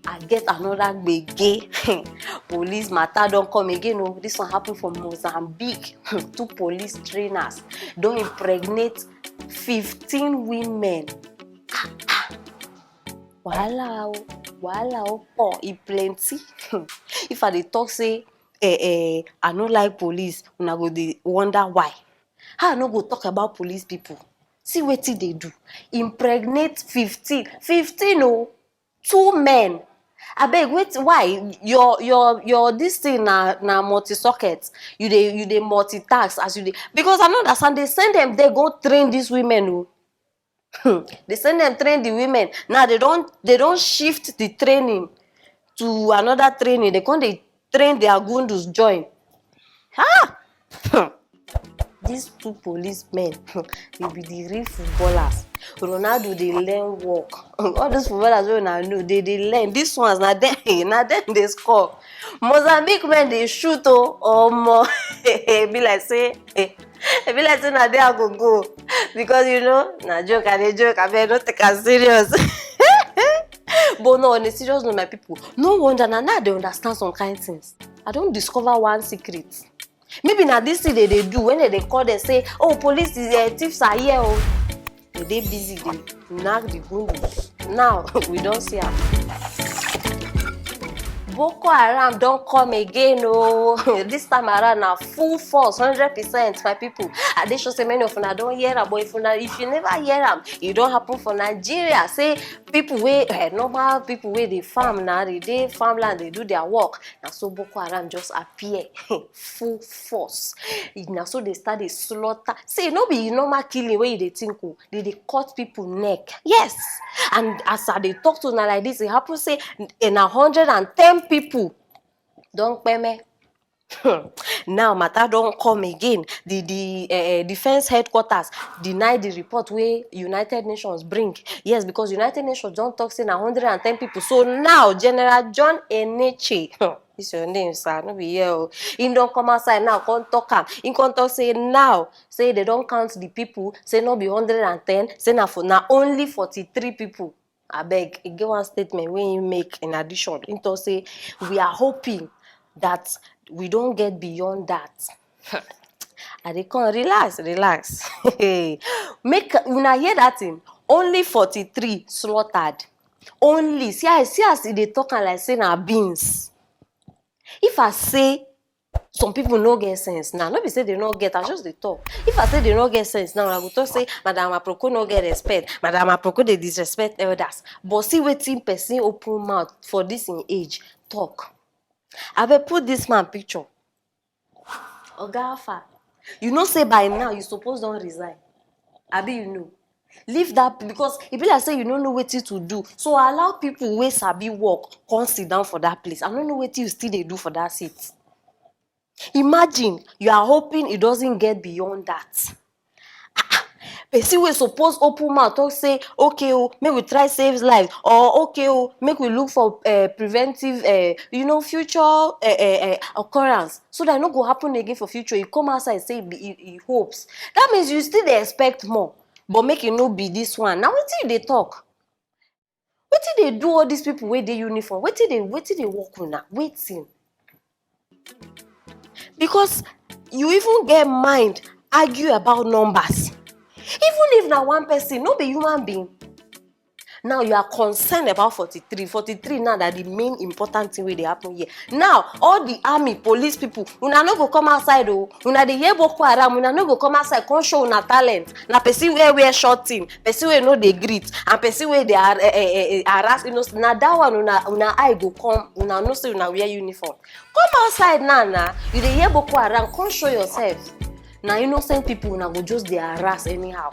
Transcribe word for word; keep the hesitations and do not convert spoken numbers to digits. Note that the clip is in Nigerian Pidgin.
I get another gbege. Police matter don come again o. This one happen for Mozambique. Two police trainers don impregnate fifteen women. Ah, ah. Wahala o, wahala o pọ̀, e plenty. If I dey talk say, eh, eh, I no like police, una go dey wonder why. How I no go talk about police people? See wetin dey do. Impregnate fifteen, fifteen o, two men. Abeg, wait, why your, your, your this thing na, na multi socket? You dey, you dey multitask as you dey, because I no understand. They send them, they go train these women o. Hmm. They send them train the women. Now they don't, they don't shift the training to another training. They come dey train their gundus join. Ah! Hmm. These two policemen, they be the real footballers. Ronaldo dey learn work. All those footballers wey una know, they dey learn. These ones, na dem, na dem dey score. Mozambique men dey shoot o, omo. E be like say, e be like say na there I go go, because you know, na joke I dey joke. Abeg, no take am serious. But no, on a serious note, my people, no wonder na now I dey understand some kind things. I don discover one secret. Maybe na this thing they dey do when they dey call them say, "Oh, police, the uh, thieves are here o." They dey busy, dey knack the gundu. Now we don see am. Boko Haram don come again o. This time around na full force, hundred percent, my people. I dey sure say many of una don hear am, but if una, if you never hear am, e don happen for Nigeria. Say people wey, eh, normal people wey dey farm na, they dey farmland, dey do their work. Na so Boko Haram just appear full force. Na so they start dey slaughter. See, no be normal killing wey you dey think o. They dey cut people neck. Yes. And as I dey talk to una like this, e happen say, eh, na hundred and ten people don kpeme. Now matter don come again. The, the, eh, eh, defense headquarters deny the report wey United Nations bring. Yes, because United Nations don talk say na hundred and ten people. So now General John Enenche, this your name, sir, no be here o. He don come outside now, come talk am. He come talk say now, say they don count the people, say no be hundred and ten, say na for, na only forty-three people. Abeg, e get one statement wey he make in addition. He talk say, "We are hoping that we don get beyond that." I dey come, relax, relax. Make una hear that thing. Only forty-three slaughtered. Only. See, I see as e dey talk am like say na beans. If I say some people no get sense now, no be say they no get, I just dey talk. If I say they no get sense now, I go talk say Madam Aproko no get respect, Madam Aproko dey disrespect elders. But see wetin person open mouth for this in age talk. Abeg, put this man picture. Oga, how far? You know say by now you suppose don resign. Abi you know? Leave that p-, because e be like say you no know wetin to do. So allow people wey sabi work come sit down for that place. I no know wetin you still dey do for that seat. Imagine, you are hoping it doesn't get beyond that. Ah, ah, person wey suppose open mouth talk say, "Okay o, make we try save life," or, "Okay o, make we look for, eh, preventive, eh, you know, future, eh, eh, eh, occurrence, so that e no go happen again for future." You come outside say e be, e, e hopes. That means you still dey expect more, but make e no be this one. Na wetin you dey talk? Wetin dey do all these people wey dey uniform? Wetin dey, wetin dey work una? Wetin? Because you even get mind argue about numbers. Even if na one person, no be human being. Now you are concerned about forty-three. Forty-three now, that the main important thing wey dey happen here. Now, all the army, police people, una no go come outside o. Una dey hear Boko Haram, una no go come outside, come show una talent. Na person wey wear short thing, person wey no dey greet, and person wey dey har-, eh, eh, eh, eh, harass innocent. Na that one una, una eye go come, una know say una wear uniform. Come outside now, na. You dey hear Boko Haram, come show yourself. Na innocent people una go just dey harass anyhow.